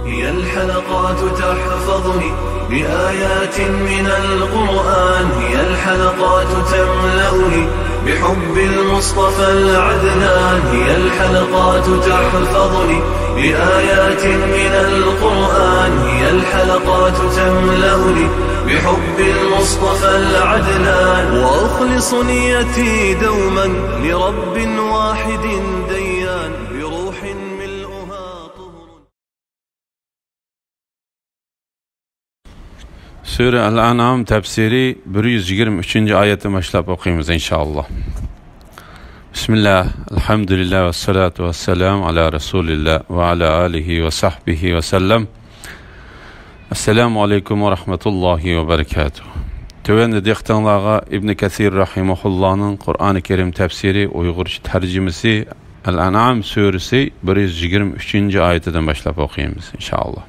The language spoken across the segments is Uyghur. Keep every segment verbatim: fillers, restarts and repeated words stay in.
هي الحلقات تحفظني بآيات من القرآن، هي الحلقات تملأني بحب المصطفى العدنان، هي الحلقات تحفظني بآيات من القرآن، هي الحلقات تملأني بحب المصطفى العدنان، وأخلص نيتي دوما لرب واحد ديان، بروح ملؤها طهر. سۈرە ئەل-ئەنئام تەپسىرى بىر يۈز يىگىرمە ئۈچىنچى ئايەتتىن باشلاپ ئوقۇيمىز، ئىنشائاللا. بىسمىللا، ئەلھەمدۇلىللا، ۋەسسالاتۇ ۋەسسالامۇ ئالا رەسۇلىللا ۋە ئالا ئالىھى ۋە سەھبىھى ۋەسەللەم. ئەسسالامۇ ئەلەيكۇم ۋە رەھمەتۇللاھى ۋە بەرىكاتۇھ. تۆۋەندە دىققىتىڭلارغا ئىبنى كەسىر رەھىمەھۇللانىڭ قۇرئانى كەرىم تەپسىرى ئۇيغۇرچە تەرجىمىسى ئەل-ئەنئام سۈرىسى بىر يۈز يىگىرمە ئۈچىنچى ئايىتىدىن باشلاپ ئوقۇيمىز، ئىنشائاللا.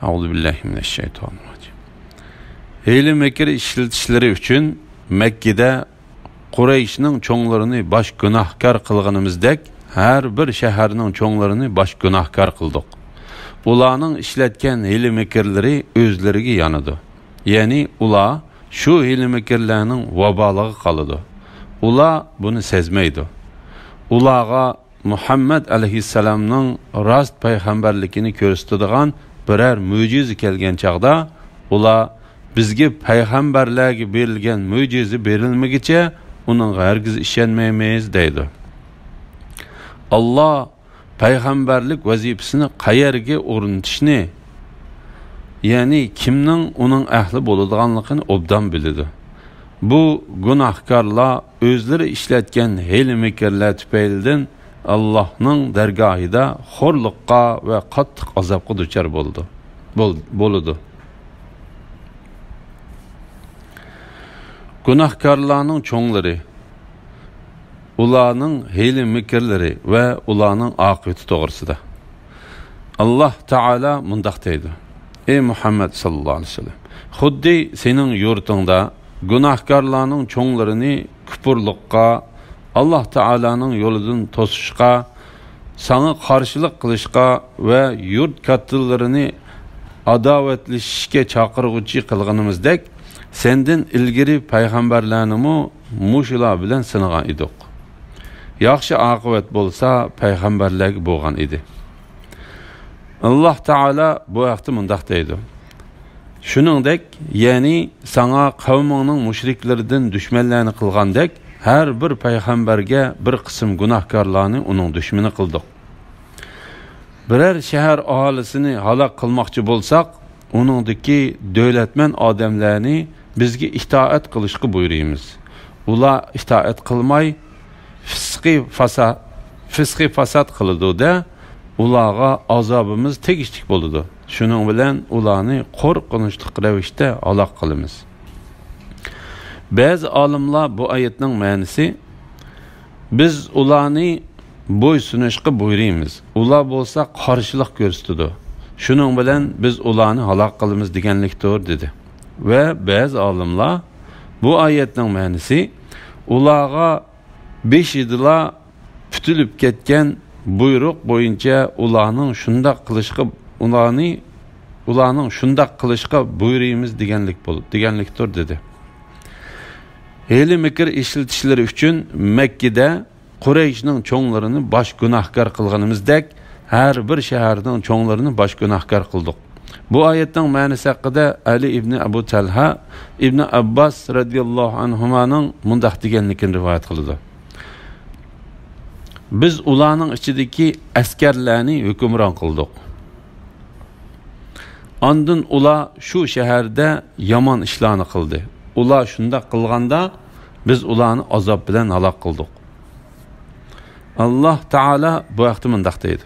ئەئۇزۇ بىللاھى مىنەششەيتانىررەجىم. ھىيلە-مىكىر ئىشلىتىشلىرى ئۈچۈن مەككىدە قۇرەيشنىڭ چوڭلىرىنى باش گۇناھكار قىلغىنىمىزدەك، ھەر بىر شەھەرنىڭ چوڭلىرىنى باش گۇناھكار قىلدۇق. ئۇلارنىڭ ئىشلەتكەن ھىيلە-مىكىرلىرى ئۆزلىرىگە يانىدۇ. يەنى ئۇلار شۇ ھىيلە-مىكىرلەرنىڭ ۋابالىغا قالىدۇ. ئۇلار بۇنى سەزمەيدۇ. ئۇلارغا مۇھەممەد ئەلەيھىسسالامنىڭ راست پەيغەمبەرلىكىنى كۆرسىتىدىغان بىرەر مۆجىزە كەلگەن چاغدا، ئۇلار، «بىزگە پەيغەمبەرلەرگە بېرىلگەن مۆجىزە بېرىلمىگىچە ئۇنىڭغا ھەرگىز ئىشەنمەيمىز» دەيدۇ. ئاللا پەيغەمبەرلىك ۋەزىپىسىنى قەيەرگە ئورنىتىشنى، يەنى كىمنىڭ ئۇنىڭ ئەھلى بولىدىغانلىقىنى ئوبدان بىلىدۇ. بۇ گۇناھكارلار ئۆزلىرى ئىشلەتكەن ھىيلە-مىكىرلەر تۈپەيلىدىن ئاللاھنىڭ دەرگاھىدا خورلۇققا ۋە قاتتىق ئازابقا دۇچار بولىدۇ. بول-، بولىدۇ. گۇناھكارلارنىڭ چوڭلىرى، ئۇلارنىڭ ھىيلە-مىكىرلىرى ۋە ئۇلارنىڭ ئاقىۋىتى توغرىسىدا ئاللاھ تائالا مۇنداق دەيدۇ: «ئەي مۇھەممەد ساللاللاھۇ ئەلەيھى ۋەسەللەم، خۇددى سېنىڭ يۇرتۇڭدا گۇناھكارلارنىڭ چوڭلىرىنى كۇپۇرلۇققا، ئاللاھ تائالانىڭ يولىدىن توسۇشقا، ساڭا قارشىلىق قىلىشقا ۋە يۇرت كاتتىلىرىنى ئاداۋەتلىشىشكە چاقىرغۇچى قىلغىنىمىزدەك، سەندىن ئىلگىرى پەيغەمبەرلەرنىمۇ مۇشۇلار بىلەن سىنىغان ئىدۇق. ياخشى ئاقىۋەت بولسا پەيغەمبەرلەرگە بولغان ئىدى.» ئاللاھ تائالا بۇ ھەقتە مۇنداق دەيدۇ: «شۇنىڭدەك، يەنى ساڭا قەۋمىڭنىڭ مۇشرىكلىرىدىن دۈشمەنلەرنى قىلغاندەك، ھەر بىر پەيغەمبەرگە بىر قىسىم گۇناھكارلارنى ئۇنىڭ دۈشمىنى قىلدۇق. بىرەر شەھەر ئاھالىسىنى ھالاك قىلماقچى بولساق، ئۇنىڭدىكى دۆلەتمەن ئادەملەرنى بىزگە ئىتائەت قىلىشقا بۇيرۇيمىز. ئۇلار ئىتائەت قىلماي، فىسقى فاسا-، فىسقى فاساد قىلىدۇ-دە، ئۇلارغا ئازابىمىز تېگىشلىك بولىدۇ. شۇنىڭ بىلەن ئۇلارنى قورقۇنچلۇق رەۋىشتە ھالاك قىلىمىز.» بەزى ئالىملار بۇ ئايەتنىڭ مەنىسى، «بىز ئۇلارنى بويسۇنۇشقا بۇيرۇيمىز، ئۇلار بولسا قارشىلىق كۆرسىتىدۇ، شۇنىڭ بىلەن بىز ئۇلارنى ھالاك قىلىمىز دېگەنلىكتۇر» دېدى. ۋە بەزى ئالىملار بۇ ئايەتنىڭ مەنىسى، «ئۇلارغا بېشىدىلا پۈتۈلۈپ كەتكەن بۇيرۇق بويىچە ئۇلارنىڭ شۇنداق قىلىشقا، ئۇلارنى، ئۇلارنىڭ شۇنداق قىلىشقا بۇيرۇيمىز» دېگەنلىك بول-، دېگەنلىكتۇر دېدى. ھىيلە-مىكىر ئىشلىتىشلىرى ئۈچۈن مەككىدە قۇرەيشنىڭ چوڭلىرىنى باش گۇناھكار قىلغىنىمىزدەك، ھەر بىر شەھەرنىڭ چوڭلىرىنى باش گۇناھكار قىلدۇق. بۇ ئايەتنىڭ مەنىسى ھەققىدە ئەلى ئىبنى ئەبۇ تەلھە ئىبنى ئەبباس رەزىياللاھۇ ئەنھۇمانىڭ مۇنداق دېگەنلىكىنى رىۋايەت قىلىدۇ: «بىز ئۇلارنىڭ ئىچىدىكى ئەسكەرلەرنى ھۆكۈمران قىلدۇق. ئاندىن ئۇلار شۇ شەھەردە يامان ئىشلارنى قىلدى. ئۇلار شۇنداق قىلغاندا، بىز ئۇلارنى ئازاب بىلەن ھالاك قىلدۇق.» ئاللاھ تائالا بۇ ھەقتە مۇنداق دەيدۇ: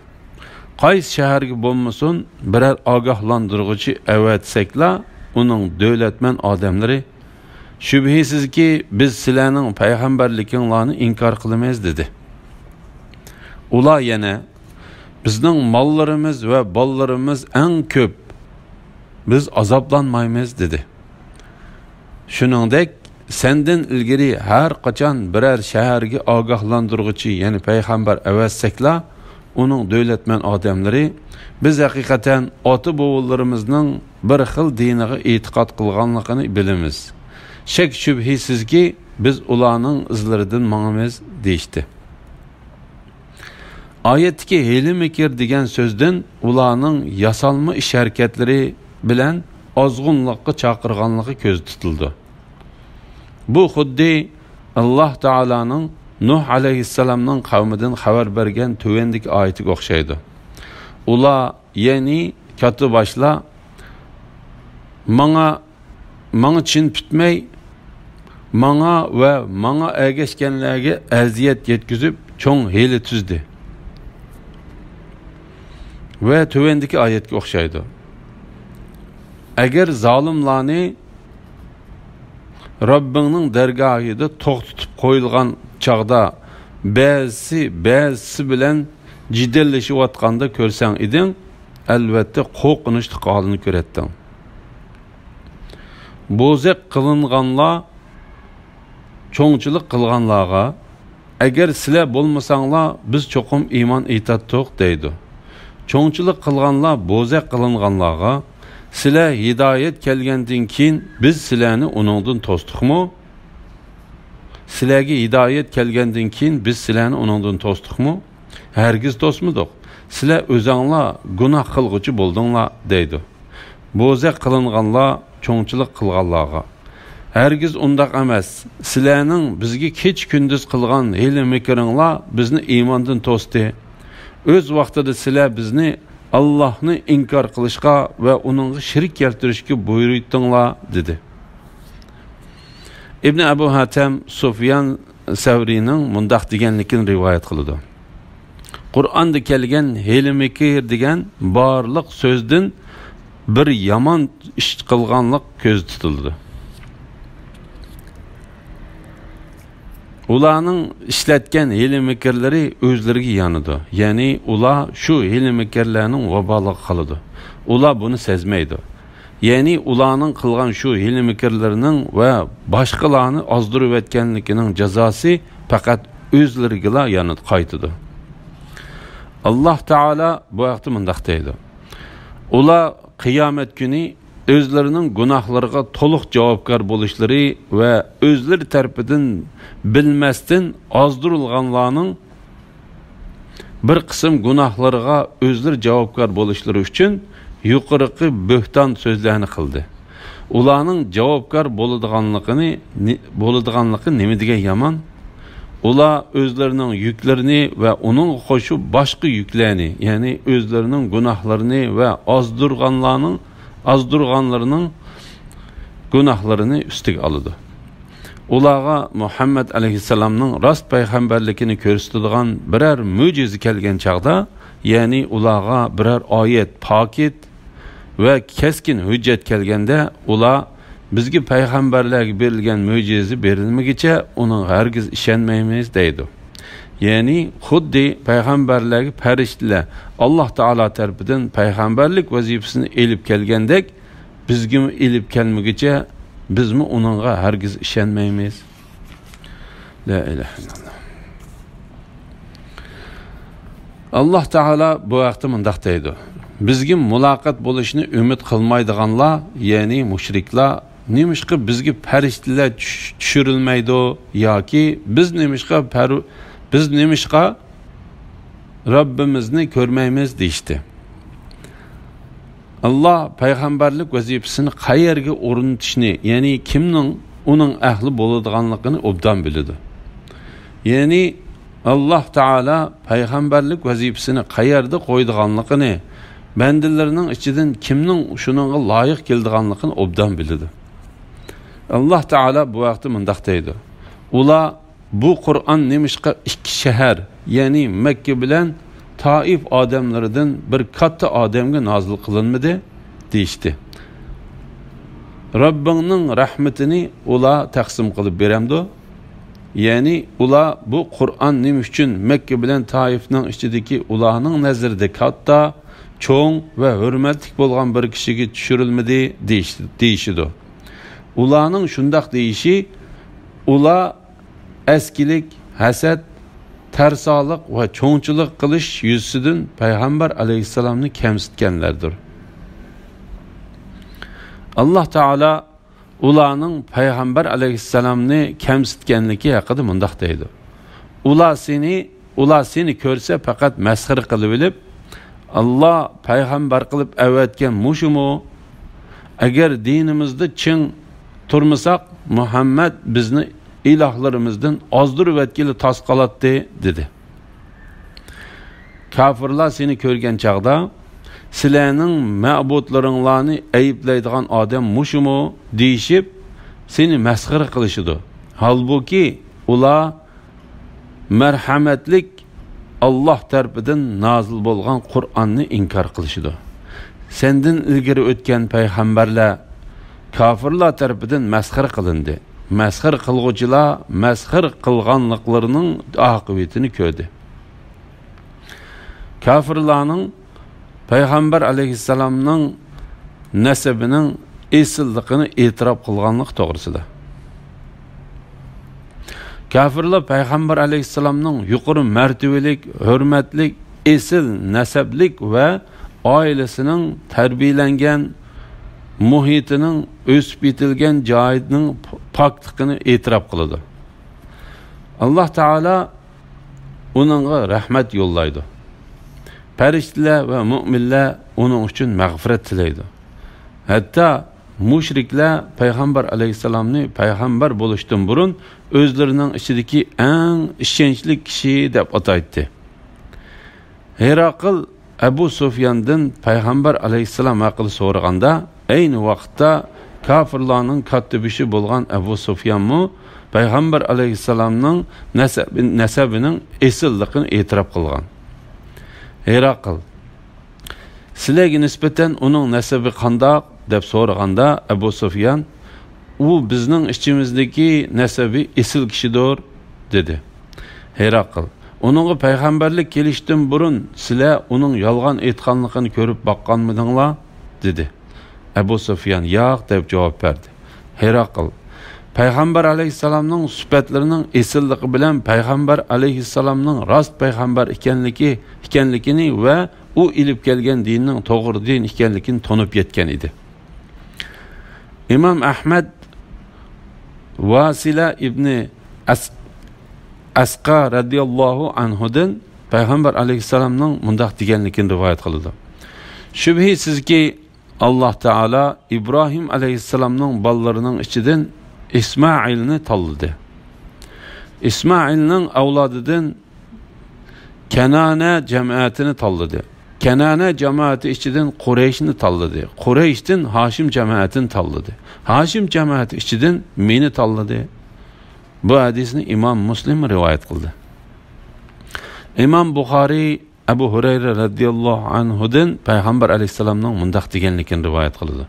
«قايسى شەھەرگە بولمىسۇن، بىرەر ئاگاھلاندۇرغۇچى ئەۋەتسەكلا، ئۇنىڭ دۆلەتمەن ئادەملىرى، شۈبھىسىزكى، بىز سىلەرنىڭ پەيغەمبەرلىكىڭلارنى ئىنكار قىلىمىز» دېدى. ئۇلار يەنە، «بىزنىڭ ماللىرىمىز ۋە بالىلىرىمىز ئەڭ كۆپ، بىز ئازابلانمايمىز» دېدى. شۇنىڭدەك، سەندىن ئىلگىرى ھەر قاچان بىرەر شەھەرگە ئاگاھلاندۇرغۇچى، يەنى پەيغەمبەر ئەۋەتسەكلا، ئۇنىڭ دۆلەتمەن ئادەملىرى، بىز ھەقىقەتەن ئاتا-بوۋىلىرىمىزنىڭ بىر خىل دىنىغا ئېتىقاد قىلغانلىقىنى بىلىمىز. شەك-شۈبھىسىزكى، بىز ئۇلارنىڭ ئىزلىرىدىن ماڭىمىز، دېيىشتى. ئايەتتىكى ھىيلە-مىكىر دېگەن سۆزدىن ئۇلارنىڭ ياسالما ئىش-ھەرىكەتلىرى بىلەن ئازغۇنلۇققا چاقىرغانلىقى كۆزدە تۇتۇلىدۇ. بۇ خۇددى ئاللاھ تائالانىڭ نۇھ ئەلەيھىسسالامنىڭ قەۋمىدىن خەۋەر بەرگەن تۆۋەندىكى ئايىتىگە ئوخشايدۇ. ئۇلار، يەنى كاتتا باشلار، ماڭا، ماڭا چىن پۈتمەي، ماڭا ۋە ماڭا ئەگەشكەنلەرگە ئەزىيەت يەتكۈزۈپ، چوڭ ھىيلە تۈزدى. ۋە تۆۋەندىكى ئايەتكە ئوخشايدۇ. ئەگەر زالىملارنى رەببىڭنىڭ دەرگاھىدا توختىتىپ قويۇلغان چاغدا بەزىسى بەزىسى بىلەن جېدەللىشىۋاتقاندا كۆرسەڭ ئىدىڭ، ئەلۋەتتە قورقۇنچلۇق ھالىنى كۆرەتتىڭ. بوزەك قىلىنغانلار چوڭچىلىق قىلغانلارغا، ئەگەر سىلەر بولمىساڭلار، بىز چوقۇم ئىمان ئېيتاتتۇق، دەيدۇ. چوڭچىلىق قىلغانلار بوزەك قىلىنغانلارغا، سىلەر ھىدايەت كەلگەندىن كېيىن بىز سىلەرنى ئۇنىڭدىن توستۇقمۇ؟ سىلەرگە ھىدايەت كەلگەندىن كېيىن بىز سىلەرنى ئۇنىڭدىن توستۇقمۇ؟ ھەرگىز توسمىدۇق. سىلەر ئۆزەڭلار گۇناھ قىلغۇچى بولدۇڭلار، دەيدۇ. بوزەك قىلىنغانلار چوڭچىلىق قىلغانلارغا، ھەرگىز ئۇنداق ئەمەس. سىلەرنىڭ بىزگە كېچە-كۈندۈز قىلغان ھىيلە-مىكرىڭلار بىزنى ئىماندىن توستى. ئۆز ۋاقتىدا سىلەر بىزنى ئاللاھنى ئىنكار قىلىشقا ۋە ئۇنىڭغا شېرىك كەلتۈرۈشكە بۇيرۇيتتۇڭلار، دېدى. ئىبنى ئەبۇ ھاتەم سۇفيان سەۋرىنىڭ مۇنداق دېگەنلىكىنى رىۋايەت قىلىدۇ. قۇرئاندا كەلگەن ھىيلە-مىكىر دېگەن بارلىق سۆزدىن بىر يامان ئىش قىلغانلىق كۆزدە تۇتۇلىدۇ. ئۇلارنىڭ ئىشلەتكەن ھىيلە-مىكىرلىرى ئۆزلىرىگە يانىدۇ. يەنى ئۇلار شۇ ھىيلە-مىكىرلەرنىڭ ۋابالىغا قالىدۇ. ئۇلار بۇنى سەزمەيدۇ. يەنى ئۇلارنىڭ قىلغان شۇ ھىيلە-مىكىرلىرىنىڭ ۋە باشقىلارنى ئازدۇرۇۋەتكەنلىكىنىڭ جازاسى پەقەت ئۆزلىرىگىلا يانىدۇ، قايتىدۇ. ئاللاھ تائالا بۇ ھەقتە مۇنداق دەيدۇ: ئۇلار قىيامەت كۈنى ئۆزلىرىنىڭ گۇناھلىرىغا تولۇق جاۋابكار بولۇشلىرى ۋە ئۆزلىرى تەرىپىدىن بىلمەستىن ئازدۇرۇلغانلارنىڭ بىر قىسىم گۇناھلىرىغا ئۆزلىرى جاۋابكار بولۇشلىرى ئۈچۈن يۇقىرىقى بۆھتان سۆزلەرنى قىلدى. ئۇلارنىڭ جاۋابكار بولىدىغانلىقىنى، نى-، بولىدىغانلىقى نېمە دېگەن يامان! ئۇلار ئۆزلىرىنىڭ يۈكلىرىنى ۋە ئۇنىڭغا قوشۇپ باشقا يۈكلەرنى، يەنى ئۆزلىرىنىڭ گۇناھلىرىنى ۋە ئازدۇرغانلارنىڭ، ئازدۇرغانلىرىنىڭ گۇناھلىرىنى ئۈستىگە ئالىدۇ. ئۇلارغا مۇھەممەد ئەلەيھىسسالامنىڭ راست پەيغەمبەرلىكىنى كۆرسىتىدىغان بىرەر مۆجىزە كەلگەن چاغدا، يەنى ئۇلارغا بىرەر ئايەت، پاكىت ۋە كەسكىن ھۆججەت كەلگەندە، ئۇلار، بىزگە پەيغەمبەرلەرگە بېرىلگەن مۆجىزە بېرىلمىگىچە ئۇنىڭغا ھەرگىز ئىشەنمەيمىز، دەيدۇ. يەنى خۇددى پەيغەمبەرلەرگە پەرىشتىلەر ئاللاھ تائالا تەرىپىدىن پەيغەمبەرلىك ۋەزىپىسىنى ئېلىپ كەلگەندەك، بىزگىمۇ ئېلىپ كەلمىگۈچە بىزمۇ ئۇنىڭغا ھەرگىز ئىشەنمەيمىز. لا ئىلاھە ئىللاللاھ. ئاللاھ تائالا بۇ ھەقتە مۇنداق دەيدۇ: بىزگە مۇلاقات بولۇشنى ئۈمىد قىلمايدىغانلار، يەنى مۇشرىكلار، نېمىشقا بىزگە پەرىشتىلەر چۈش-، چۈشۈرۈلمەيدۇ ياكى بىز نېمىشقا پەر-، بىز نېمىشقا رەببىمىزنى كۆرمەيمىز؟ دېيىشتى. ئاللاھ پەيغەمبەرلىك ۋەزىپىسىنى قەيەرگە ئورنىتىشنى، يەنى كىمنىڭ ئۇنىڭ ئەھلى بولىدىغانلىقىنى ئوبدان بىلىدۇ. يەنى ئاللاھ تائالا پەيغەمبەرلىك ۋەزىپىسىنى قەيەردە قويىدىغانلىقىنى، بەندىلىرىنىڭ ئىچىدىن كىمنىڭ شۇنىڭغا لايىق كېلىدىغانلىقىنى ئوبدان بىلىدۇ. ئاللاھ تائالا بۇ ھەقتە مۇنداق دەيدۇ: ئۇلار، بۇ قۇرئان نېمىشقا ئىككى شەھەر، يەنى مەككە بىلەن تائىف ئادەملىرىدىن بىر كاتتا ئادەمگە نازىل قىلىنمىدى؟ دېيىشتى. رەببىڭنىڭ رەھمىتىنى ئۇلار تەقسىم قىلىپ بېرەمدۇ؟ يەنى ئۇلار، بۇ قۇرئان نېمە ئۈچۈن مەككە بىلەن تائىفنىڭ ئىچىدىكى ئۇلارنىڭ نەزىرىدە كاتتا، چوڭ ۋە ھۆرمەتلىك بولغان بىر كىشىگە چۈشۈرۈلمىدى؟ دېيىش-، دېيىشىدۇ. ئۇلارنىڭ شۇنداق دېيىشى، ئۇلار ئەسكىلىك، ھەسەت، تەرسالىق ۋە چوڭچىلىق قىلىش يۈزىسىدىن پەيغەمبەر ئەلەيھىسسالامنى كەمسىتكەنلەردۇر. ئاللاھ تائالا ئۇلارنىڭ پەيغەمبەر ئەلەيھىسسالامنى كەمسىتكەنلىكى ھەققىدە مۇنداق دەيدۇ: ئۇلار سېنى، ئۇلار سېنى كۆرسە پەقەت مەسخىرە قىلىۋېلىپ، ئاللاھ پەيغەمبەر قىلىپ ئەۋەتكەن مۇشۇمۇ؟ ئەگەر دىنىمىزدا چىڭ تۇرمىساق، مۇھەممەد بىزنى ئىلاھلىرىمىزدىن ئازدۇرۇۋەتكىلى تاس قالاتتى، دېدى. كاپىرلار سېنى كۆرگەن چاغدا، سىلەرنىڭ مەبۇدلىرىڭلارنى ئەيىبلەيدىغان ئادەم مۇشۇمۇ؟ دېيىشىپ، سېنى مەسخىرە قىلىشىدۇ. ھالبۇكى، ئۇلار مەرھەمەتلىك ئاللاھ تەرىپىدىن نازىل بولغان قۇرئاننى ئىنكار قىلىشىدۇ. سەندىن ئىلگىرى ئۆتكەن پەيغەمبەرلەر كاپىرلار تەرىپىدىن مەسخىرە قىلىندى. مەسخىرە قىلغۇچىلار مەسخىرە قىلغانلىقلىرىنىڭ ئاقىۋىتىنى كۆردى. كاپىرلارنىڭ پەيغەمبەر ئەلەيھىسسالامنىڭ نەسەبىنىڭ ئېسىللىقىنى ئېتىراپ قىلغانلىقى توغرىسىدا. كاپىرلار پەيغەمبەر ئەلەيھىسسالامنىڭ يۇقىرى مەرتىۋىلىك، ھۆرمەتلىك، ئېسىل نەسەبلىك ۋە ئائىلىسىنىڭ تەربىيەلەنگەن مۇھىتىنىڭ، ئۆسۈپ يېتىلگەن جايىنىڭ پاكلىقىنى ئېتىراپ قىلىدۇ. ئاللاھ تائالا ئۇنىڭغا رەھمەت يوللايدۇ. پەرىشتىلەر ۋە مۆمىنلەر ئۇنىڭ ئۈچۈن مەغپىرەت تىلەيدۇ. ھەتتا مۇشرىكلار پەيغەمبەر ئەلەيھىسسالامنى پەيغەمبەر بولۇشتىن بۇرۇن ئۆزلىرىنىڭ ئىچىدىكى ئەڭ ئىشەنچلىك كىشى دەپ ئاتايتتى. ھېراقىل ئەبۇ سۇفياندىن پەيغەمبەر ئەلەيھىسسالام ھەققىدە سورىغاندا، ئەينى ۋاقىتتا كاپىرلارنىڭ كاتتىبېشى بولغان ئەبۇ سۇفيانمۇ پەيغەمبەر ئەلەيھىسسالامنىڭ نەسەبى، نەسەبىنىڭ ئېسىللىقىنى ئېتىراپ قىلغان. ھېراقىل، سىلەرگە نىسبەتەن ئۇنىڭ نەسىبى قانداق؟ دەپ سورىغاندا، ئەبۇ سۇفيان، ئۇ بىزنىڭ ئىچىمىزدىكى نەسەبى ئېسىل كىشىدۇر، دېدى. ھېراقىل، ئۇنىڭغا پەيغەمبەرلىك كېلىشتىن بۇرۇن سىلەر ئۇنىڭ يالغان ئېيتقانلىقىنى كۆرۈپ باققانمىدىڭلار؟ دېدى. ئەبۇ سۇفيان، ياق، دەپ جاۋاب بەردى. ھېراقىل، پەيغەمبەر ئەلەيھىسسالامنىڭ سۈپەتلىرىنىڭ ئېسىللىقى بىلەن پەيغەمبەر ئەلەيھىسسالامنىڭ راست پەيغەمبەر ئىكەنلىكى، ئىكەنلىكىنى ۋە ئۇ ئېلىپ كەلگەن دىننىڭ توغرا دىن ئىكەنلىكىنى تونۇپ يەتكەن ئىدى. ئىمام ئەھمەد ۋاسىلە ئىبنى ئەس-، ئەسقا رەزىياللاھۇ ئەنھۇدىن پەيغەمبەر ئەلەيھىسسالامنىڭ مۇنداق دېگەنلىكىنى رىۋايەت قىلىدۇ: شۈبھىسىزكى، ئاللاھ تائالا ئىبراھىم ئەلەيھىسسالامنىڭ بالىلىرىنىڭ ئىچىدىن ئىسمائىلنى تاللىدى. ئىسمائىلنىڭ ئەۋلادىدىن كەنانە جەمەتىنى تاللىدى. كەنانە جەمەتى ئىچىدىن قۇرەيشنى تاللىدى. قۇرەيشتىن ھاشىم جەمەتىنى تاللىدى. ھاشىم جەمەتى ئىچىدىن مېنى تاللىدى. بۇ ھەدىسنى ئىمام مۇسلىم رىۋايەت قىلدى. ئىمام بۇخارىي ئەبۇ ھۇرەيرە رەزىياللاھۇ ئەنھۇدىن پەيغەمبەر ئەلەيھىسسالامنىڭ مۇنداق دېگەنلىكىنى رىۋايەت قىلىدۇ: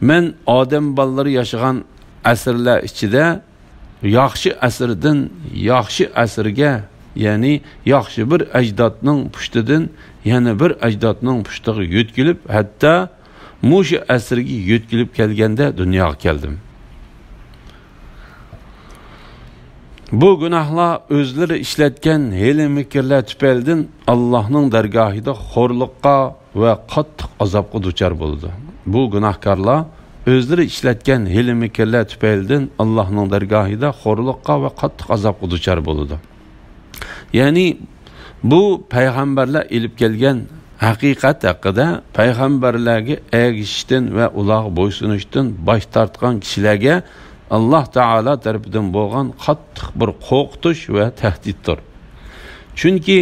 مەن ئادەم بالىلىرى ياشىغان ئەسىرلەر ئىچىدە ياخشى ئەسىردىن ياخشى ئەسىرگە، يەنى ياخشى بىر ئەجدادنىڭ پۇشتىدىن يەنە بىر ئەجدادنىڭ پۇشتىغا يۆتكىلىپ، ھەتتا مۇشۇ ئەسىرگە يۆتكىلىپ كەلگەندە دۇنياغا كەلدىم. بۇ گۇناھلار ئۆزلىرى ئىشلەتكەن ھىيلە-مىكىرلەر تۈپەيلىدىن ئاللاھنىڭ دەرگاھىدا خورلۇققا ۋە قاتتىق ئازابقا دۇچار بولىدۇ. بۇ گۇناھكارلار ئۆزلىرى ئىشلەتكەن ھىيلە-مىكىرلەر تۈپەيلىدىن ئاللاھنىڭ دەرگاھىدا خورلۇققا ۋە قاتتىق ئازابقا دۇچار بولىدۇ. يەنى بۇ پەيغەمبەرلەر ئېلىپ كەلگەن ھەقىقەت ھەققىدە پەيغەمبەرلەرگە ئەگىشىشتىن ۋە ئۇلارغا بويسۇنۇشتىن باش تارتقان كىشىلەرگە ئاللاھ تائالا تەرىپىدىن بولغان قاتتىق بىر قورقۇتۇش ۋە تەھدىتتۇر. چۈنكى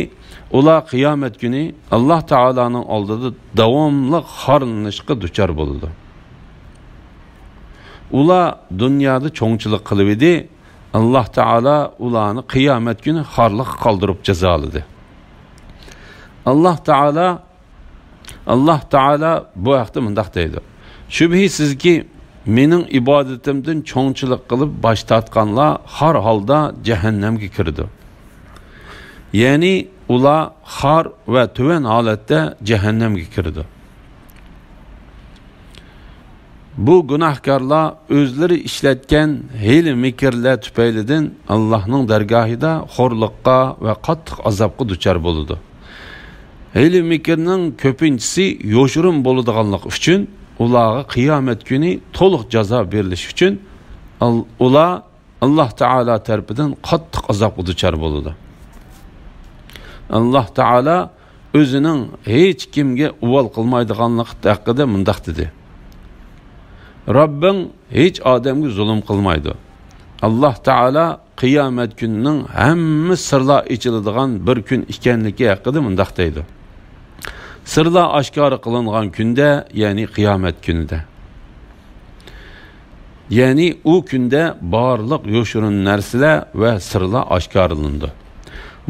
ئۇلار قىيامەت كۈنى ئاللاھ تائالانىڭ ئالدىدا داۋاملىق خارلىنىشقا دۇچار بولىدۇ. ئۇلار دۇنيادا چوڭچىلىق قىلىۋىدى، ئاللاھ تائالا ئۇلارنى قىيامەت كۈنى خارلىققا قالدۇرۇپ جازالىدى. ئاللاھ تائالا، ئاللاھ تائالا بۇ ھەقتە مۇنداق دەيدۇ: شۈبھىسىزكى، مېنىڭ ئىبادىتىمدىن چوڭچىلىق قىلىپ باش تارتقانلار خار ھالدا جەھەننەمگە كىرىدۇ. يەنى ئۇلار خار ۋە تۆۋەن ھالەتتە جەھەننەمگە كىرىدۇ. بۇ گۇناھكارلار ئۆزلىرى ئىشلەتكەن ھىيلە-مىكىرلەر تۈپەيلىدىن ئاللاھنىڭ دەرگاھىدا خورلۇققا ۋە قاتتىق ئازابقا دۇچار بولىدۇ. ھىيلە-مىكىرنىڭ كۆپىنچىسى يوشۇرۇن بولىدىغانلىقى ئۈچۈن، ئۇلارغا قىيامەت كۈنى تولۇق جازا بېرىلىشى ئۈچۈن، ئال-، ئۇلار ئاللاھ تائالا تەرىپىدىن قاتتىق ئازابقا دۇچار بولىدۇ. ئاللاھ تائالا ئۆزىنىڭ ھېچ كىمگە ئۇۋال قىلمايدىغانلىقى ھەققىدە مۇنداق دېدى: رەببىڭ ھېچ ئادەمگە زۇلۇم قىلمايدۇ. ئاللاھ تائالا قىيامەت كۈنىنىڭ ھەممە سىرلار ئېچىلىدىغان بىر كۈن ئىكەنلىكى ھەققىدە مۇنداق دەيدۇ: سىرلار ئاشكارا قىلىنغان كۈندە، يەنى قىيامەت كۈنىدە. يەنى ئۇ كۈندە بارلىق يوشۇرۇن نەرسىلەر ۋە سىرلار ئاشكارىلىنىدۇ.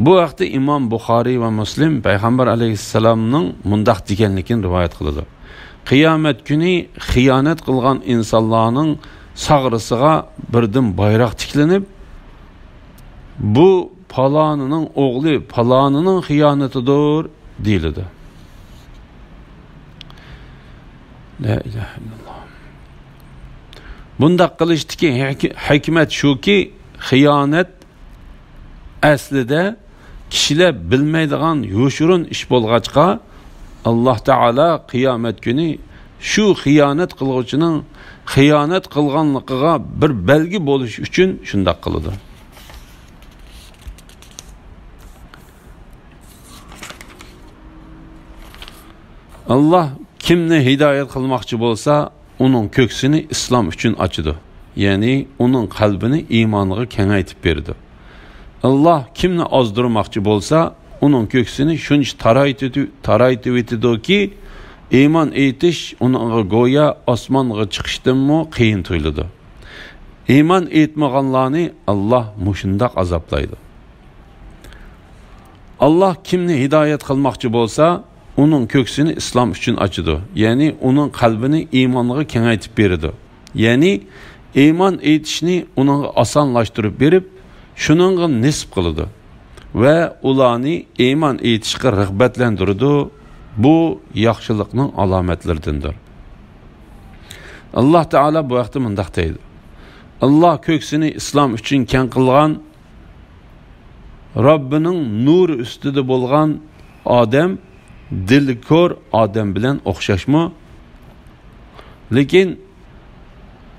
بۇ ھەقتە ئىمام بۇخارىي ۋە مۇسلىم پەيغەمبەر ئەلەيھىسسالامنىڭ مۇنداق دېگەنلىكىنى رىۋايەت قىلىدۇ: قىيامەت كۈنى خىيانەت قىلغان ئىنسانلارنىڭ ساغرىسىغا بىردىن بايراق تىكلىنىپ، بۇ پالانىنىڭ ئوغلى پالانىنىڭ خىيانىتىدۇر دېيىلىدۇ. لا ئىلاھە ئىللاللاھ. بۇنداق قىلىشتىكى ھېك-، ھېكمەت شۇكى، خىيانەت ئەسلىدە كىشىلەر بىلمەيدىغان يوشۇرۇن ئىش بولغاچقا، ئاللاھ تائالا قىيامەت كۈنى شۇ خىيانەت قىلغۇچىنىڭ خىيانەت قىلغانلىقىغا بىر بەلگە بولۇش ئۈچۈن شۇنداق قىلىدۇ. ئاللاھ كىمنى ھىدايەت قىلماقچى بولسا، ئۇنىڭ كۆكسىنى ئىسلام ئۈچۈن ئاچىدۇ، يەنى ئۇنىڭ قەلبىنى ئىمانغا كېڭەيتىپ بېرىدۇ. ئاللاھ كىمنى ئازدۇرماقچى بولسا، ئۇنىڭ كۆكسىنى شۇنچە تارايتىۋېتىدۇكى، ئىمان ئېيتىش ئۇنىڭغا گويا ئاسمانغا چىقىشتىنمۇ قىيىن تۇيۇلىدۇ. ئىمان ئېيتمىغانلارنى ئاللاھ مۇشۇنداق ئازابلايدۇ. ئاللاھ كىمنى ھىدايەت قىلماقچى بولسا، ئۇنىڭ كۆكسىنى ئىسلام ئۈچۈن ئاچىدۇ، يەنى ئۇنىڭ قەلبىنى ئىمانغا كېڭەيتىپ بېرىدۇ. يەنى ئىمان ئېيتىشنى ئۇنىڭغا ئاسانلاشتۇرۇپ بېرىپ، شۇنىڭغا نېسىپ قىلىدۇ ۋە ئۇلارنى ئىمان ئېيتىشقا رىغبەتلەندۈرىدۇ. بۇ ياخشىلىقنىڭ ئالامەتلىرىدىندۇر. ئاللاھ تائالا بۇ ھەقتە مۇنداق دەيدۇ: ئاللاھ كۆكسىنى ئىسلام ئۈچۈن كەڭ قىلغان، رەببىنىڭ نۇرى ئۈستىدە بولغان ئادەم دىلى كور ئادەم بىلەن ئوخشاشمۇ؟ لېكىن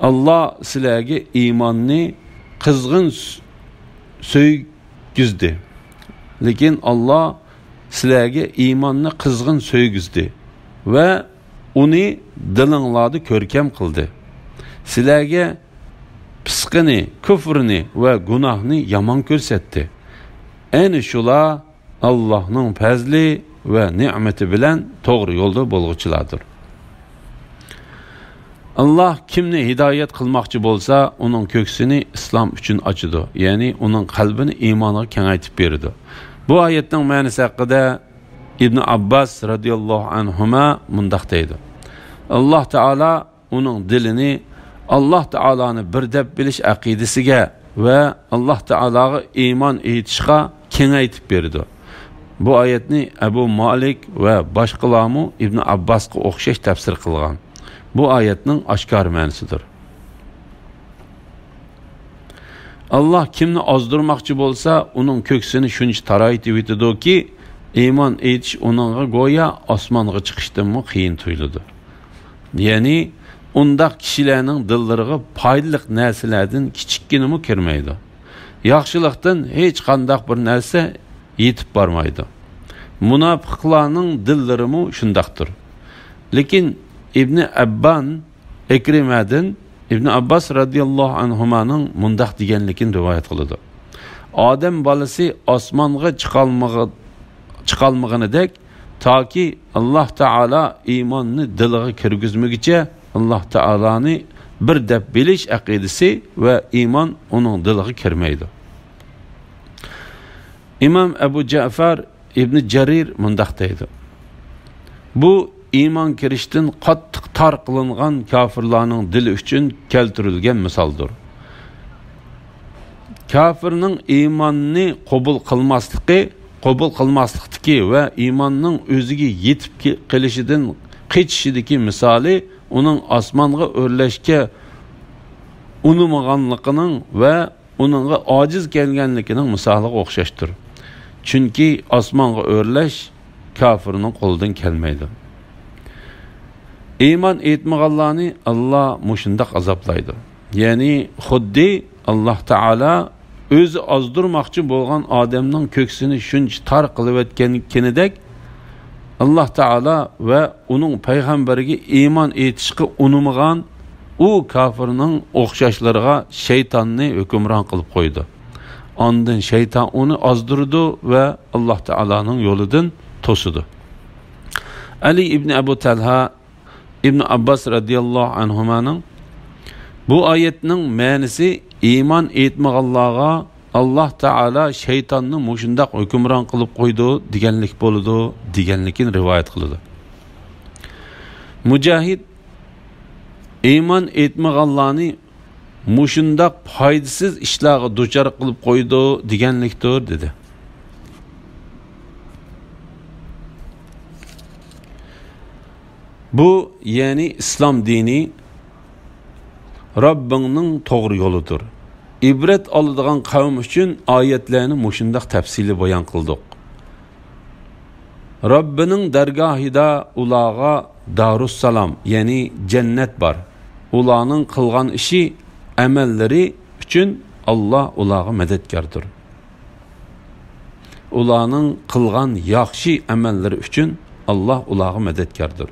ئاللاھ سىلەرگە ئىماننى قىزغىن سۆ-، سۆيگۈزدى. لېكىن ئاللاھ سىلەرگە ئىماننى قىزغىن سۆيگۈزدى ۋە ئۇنى دىلىڭلاردا كۆركەم قىلدى. سىلەرگە پىسقىنى، كۇفرىنى ۋە گۇناھنى يامان كۆرسەتتى. ئەنە شۇلار ئاللاھنىڭ پەزلى ۋە نېمىتى بىلەن توغرا يولدا بولغۇچىلاردۇر. ئاللاھ كىمنى ھىدايەت قىلماقچى بولسا، ئۇنىڭ كۆكسىنى ئىسلام ئۈچۈن ئاچىدۇ، يەنى ئۇنىڭ قەلبىنى ئىمانغا كېڭەيتىپ بېرىدۇ. بۇ ئايەتنىڭ مەنىسى ھەققىدە ئىبنى ئابباس رەزىياللاھۇ ئەنھۇما مۇنداق دەيدۇ: ئاللاھ تائالا ئۇنىڭ دىلىنى ئاللاھ تائالانى بىر دەپ بىلىش ئەقىدىسىگە ۋە ئاللاھ تائالاغا ئىمان ئېيتىشقا كېڭەيتىپ بېرىدۇ. بۇ ئايەتنى ئەبۇ مالىك ۋە باشقىلارمۇ ئىبنى ئابباسقا ئوخشاش تەپسىر قىلغان. بۇ ئايەتنىڭ ئاشكارا مەنىسىدۇر. ئاللاھ كىمنى ئازدۇرماقچى بولسا، ئۇنىڭ كۆكسىنى شۇنچە تارايتىۋېتىدۇكى، ئىمان ئېيتىش ئۇنىڭغا گويا ئاسمانغا چىقىشتىنمۇ قىيىن تۇيۇلىدۇ. يەنى ئۇنداق كىشىلەرنىڭ دىللىرىغا پايدىلىق نەرسىلەردىن كىچىككىنىمۇ كىرمەيدۇ. ياخشىلىقتىن ھېچقانداق بىر نەرسە يېتىپ بارمايدۇ. مۇناپىقلارنىڭ دىللىرىمۇ شۇنداقتۇر. لېكىن ئىبنى ئەببان ئىكرىمەدىن ئىبنى ئابباس رەزىياللاھۇ ئەنھۇمانىڭ مۇنداق دېگەنلىكىنى رىۋايەت قىلىدۇ: ئادەم بالىسى ئاسمانغا چىقالمىغى-، چىقالمىغىنىدەك، تاكى ئاللاھ تائالا ئىماننى دىلىغا كىرگۈزمىگۈچە، ئاللاھ تائالانى بىر دەپ بىلىش ئەقىدىسى ۋە ئىمان ئۇنىڭ دىلىغا كىرمەيدۇ. ئىمام ئەبۇ جەئفەر ئىبنى جەرىر مۇنداق دەيدۇ: بۇ ئىمان كىرىشتىن قاتتىق تار قىلىنغان كاپىرلارنىڭ دىلى ئۈچۈن كەلتۈرۈلگەن مىسالدۇر. كاپىرنىڭ ئىماننى قوبۇل قىلماسلىقى، قوبۇل قىلماسلىقتىكى ۋە ئىماننىڭ ئۆزىگە يېتىپ كې-، قېلىشىدىن قېچىشىدىكى مىسالى ئۇنىڭ ئاسمانغا ئۆرلەشكە ئۇنىمىغانلىقىنىڭ ۋە ئۇنىڭغا ئاجىز كەلگەنلىكىنىڭ مىسالىغا ئوخشاشتۇر. چۈنكى ئاسمانغا ئۆرلەش كاپىرنىڭ قولىدىن كەلمەيدۇ. ئىمان ئېيتمىغانلارنى ئاللا مۇشۇنداق ئازابلايدۇ. يەنى خۇددى ئاللا تائالا ئۆزى ئازدۇرماقچى بولغان ئادەمنىڭ كۆكسىنى شۇنچە تار قىلىۋەتكەنكىنىدەك، ئاللا تائالا ۋە ئۇنىڭ پەيغەمبىرىگە ئىمان ئېيتىشقا ئۇنىمىغان ئۇ كاپىرنىڭ ئوخشاشلىرىغا شەيتاننى ھۆكۈمران قىلىپ قويىدۇ. ئاندىن شەيتان ئۇنى ئازدۇرىدۇ ۋە ئاللا تائالانىڭ يولىدىن توسىدۇ. ئەلى ئىبنى ئەبۇ تەلھا، ئىبنى ئابباس رەزىياللاھۇ ئەنھۇمانىڭ، بۇ ئايەتنىڭ مەنىسى ئىمان ئېيتمىغانلارغا ئاللا تائالا شەيتاننى مۇشۇنداق ھۆكۈمران قىلىپ قويىدۇ دېگەنلىك بولىدۇ، دېگەنلىكىنى رىۋايەت قىلىدۇ. مۇجاھىد، ئىمان ئېيتمىغانلارنى مۇشۇنداق پايدىسىز ئىشلارغا دۇچار قىلىپ قويىدۇ دېگەنلىكتۇر، دېدى. بۇ، يەنى ئىسلام دىنى رەببىڭنىڭ توغرا يولىدۇر. ئىبرەت ئالىدىغان قەۋم ئۈچۈن ئايەتلەرنى مۇشۇنداق تەپسىلىي بايان قىلدۇق. رەببىنىڭ دەرگاھىدا ئۇلارغا دارۇسسالام، يەنى جەننەت بار. ئۇلارنىڭ قىلغان ئىشى، ئەمەللىرى ئۈچۈن ئاللا ئۇلارغا مەدەتكاردۇر. ئۇلارنىڭ قىلغان ياخشى ئەمەللىرى ئۈچۈن ئاللا ئۇلارغا مەدەتكاردۇر.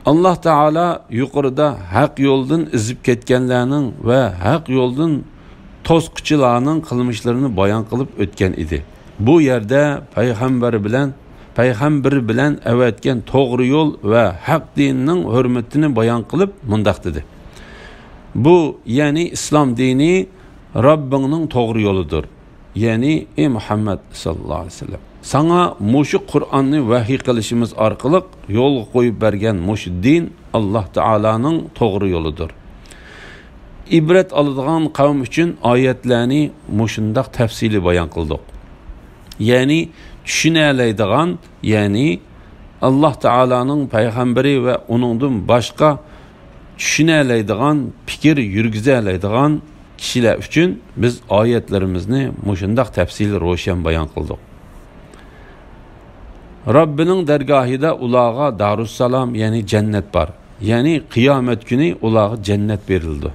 ئاللا تائالا يۇقىرىدا ھەق يولدىن ئېزىپ كەتكەنلەرنىڭ ۋە ھەق يولدىن توسقۇچىلارنىڭ قىلمىشلىرىنى بايان قىلىپ ئۆتكەن ئىدى. بۇ يەردە پەيغەمبەر بىلەن، پەيغەمبىرى بىلەن ئەۋەتكەن توغرا يول ۋە ھەق دىننىڭ ھۆرمىتىنى بايان قىلىپ مۇنداق دېدى: بۇ، يەنى ئىسلام دىنى رەببىڭنىڭ توغرا يولىدۇر. يەنى، ئى مۇھەممەد ساللاللاھۇ ئەلەيھى ۋەسەللەم، ساڭا مۇشۇ قۇرئاننى ۋەھىي قىلىشىمىز ئارقىلىق يولغا قويۇپ بەرگەن مۇشۇ دىن ئاللا تائالانىڭ توغرا يولىدۇر. ئىبرەت ئالىدىغان قەۋم ئۈچۈن ئايەتلەرنى مۇشۇنداق تەپسىلىي بايان قىلدۇق. يەنى چۈشىنەلەيدىغان، يەنى ئاللا تائالانىڭ پەيغەمبىرى ۋە ئۇنىڭدىن باشقا چۈشىنەلەيدىغان، پىكىر يۈرگۈزەلەيدىغان كىشىلەر ئۈچۈن بىز ئايەتلىرىمىزنى مۇشۇنداق تەپسىلىي روشەن بايان قىلدۇق. رەببىنىڭ دەرگاھىدا ئۇلارغا دارۇسسالام، يەنى جەننەت بار. يەنى قىيامەت كۈنى ئۇلارغا جەننەت بېرىلىدۇ.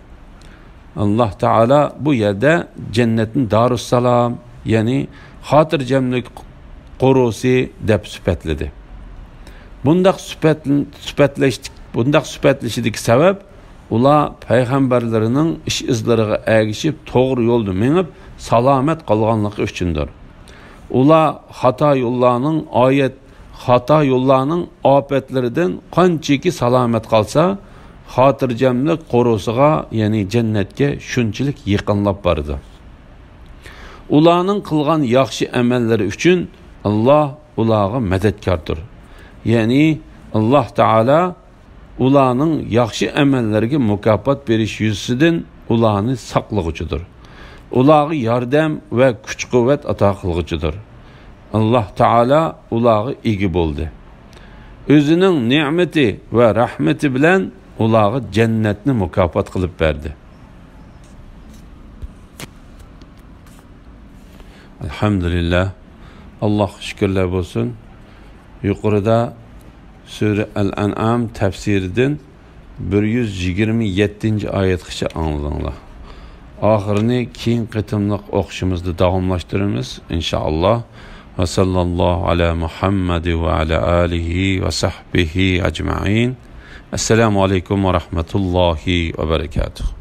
ئاللا تائالا بۇ يەردە جەننەتنى دارۇسسالام، يەنى خاتىرجەملىك قورۇسى دەپ سۈپەتلىدى. بۇنداق سۈپەت-، سۈپەتلەشتىك-، بۇنداق سۈپەتلىشىدىكى سەۋەب، ئۇلار پەيغەمبەرلىرىنىڭ ئىش ئىزلىرىغا ئەگىشىپ، توغرا يولدا مېڭىپ، سالامەت قالغانلىقى ئۈچۈندۇر. ئۇلار خاتا يوللارنىڭ ئايەت، خاتا يوللارنىڭ ئاپەتلىرىدىن قانچىكى سالامەت قالسا، خاتىرجەملىك قورۇسىغا، يەنى جەننەتكە شۇنچىلىك يېقىنلاپ بارىدۇ. ئۇلارنىڭ قىلغان ياخشى ئەمەللىرى ئۈچۈن ئاللا ئۇلارغا مەدەتكاردۇر. يەنى ئاللا تائالا ئۇلارنىڭ ياخشى ئەمەللىرىگە مۇكاپات بېرىش يۈزىسىدىن ئۇلارنى ساقلىغۇچىدۇر. ئۇلارغا ياردەم ۋە كۈچ-قۇۋۋەت ئاتا قىلغۇچىدۇر. ئاللا تائالا ئۇلارغا ئىگە بولدى. ئۆزىنىڭ نېمىتى ۋە رەھمىتى بىلەن ئۇلارغا جەننەتنى مۇكاپات قىلىپ بەردى. ئەلھەمدۇلىللا. ئاللاھقا شۈكۈرلەر بولسۇن. يۇقىرىدا سۈرە ئەل-ئەنئام تەپسىرىدىن بىر يۈز يىگىرمە يەتتىنچى ئايەتكىچە ئاڭلىدىڭلار. ئاخىرىنى كېيىنكى قېتىملىق ئوقۇشىمىزدا داۋاملاشتۇرىمىز، ئىنشائاللا. ۋە ساللاللاھۇ ئەلا مۇھەممەد ۋە ئەلا ئالىھى ۋە سەھبىھى ئەجمەئىن. ئەسسالامۇ ئەلەيكۇم ۋە رەھمەتۇللاھى ۋە بەرەكاتۇھ.